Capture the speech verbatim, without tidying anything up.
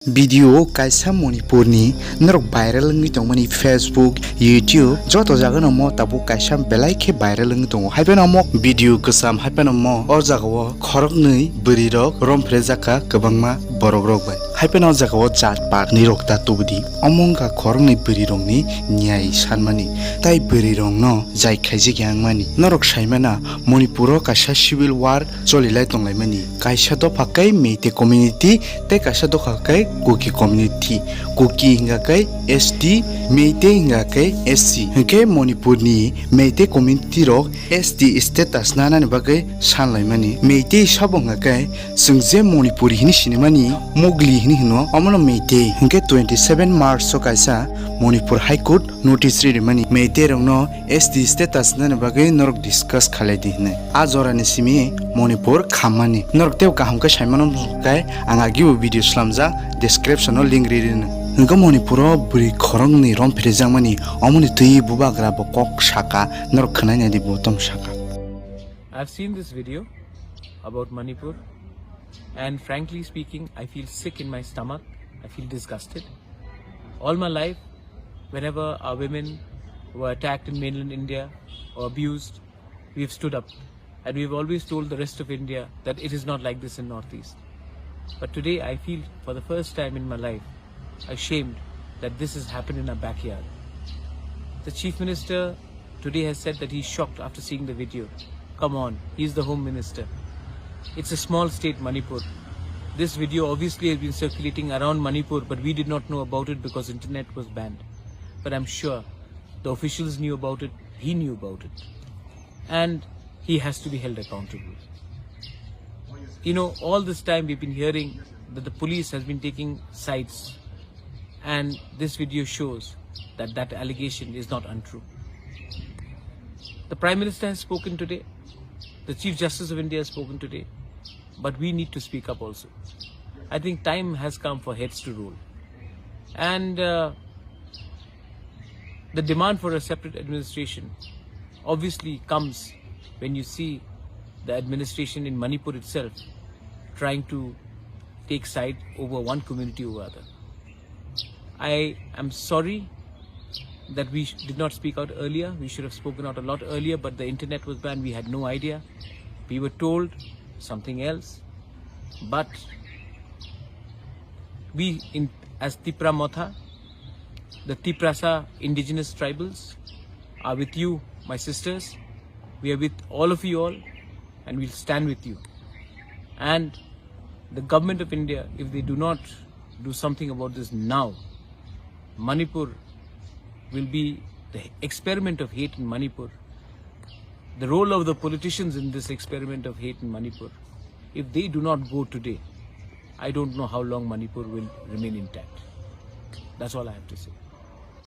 Video kaisa Manipurni norok viral wngwi tongmani Facebook, YouTube joto jagano mo tabuk kaisa belai khe viral wngwi tongo. Haiphano mo video kwcham haiphano mo o jagao khoroknwi bwrwirok romphrejakha kwbangma borokrok bai. Haiphano o jagao jat patni rok ta tubudi. Omo wngkha khoroknwi bwrwirokni niyai sanmani. Tai bwrwirokno jai khaijak ya wngmani. Norok saimana Manipuro kaisa civil war cholilai tonglaimani. Kaisa dopha khe Meitei community tei kaisa dopha khe Kuki community. Kuki hingka khe S T, Meitei hingka khe S C. Hingke Manipurni Meitei community rok S T status nanani bagwi sanlaimani. Meitei sabo hingka khe chwng je Manipuri hini sinimani Mugli hini hino omono Meitei. Hingke twenty seven March o kaisa Manipur High Court notice ri rimani Meitei rokno S T status nani bagwi norok discuss khalai di hinwi. A jorani simi Manipur khammani. Norok tei kaham khe saimano muchung khe ang agibo video slamjak description o link ri rino. Hwnkhe Manipuro bwrwi khoroknwi romphrejakmani omoni twi bubagra bo kok saka norok khwnai nai di bo tom saka. I've seen this video about Manipur and frankly speaking, I feel sick in my stomach. I feel disgusted. All my life, whenever our women were attacked in mainland India or abused, we've stood up. And we've always told the rest of India that it is not like this in Northeast. But today, I feel for the first time in my life, ashamed that this has happened in our backyard. The Chief Minister today has said that he's shocked after seeing the video. Come on, he's the Home Minister. It's a small state, Manipur. This video obviously has been circulating around Manipur, but we did not know about it because internet was banned. But I'm sure the officials knew about it, he knew about it. And he has to be held accountable. You know, all this time we've been hearing that the police has been taking sides, and this video shows that that allegation is not untrue. The Prime Minister has spoken today, the Chief Justice of India has spoken today, but we need to speak up also. I think time has come for heads to roll. And uh, the demand for a separate administration obviously comes when you see the administration in Manipur itself trying to take side over one community over other. I am sorry that we sh- did not speak out earlier. We should have spoken out a lot earlier, but the internet was banned. We had no idea. We were told something else. But we, in, as Tipra Motha, the Tiprasa indigenous tribals, are with you, my sisters. We are with all of you all, and we'll stand with you. And the government of India, if they do not do something about this now, Manipur will be the experiment of hate in Manipur. The role of the politicians in this experiment of hate in Manipur, if they do not go today, I don't know how long Manipur will remain intact. That's all I have to say.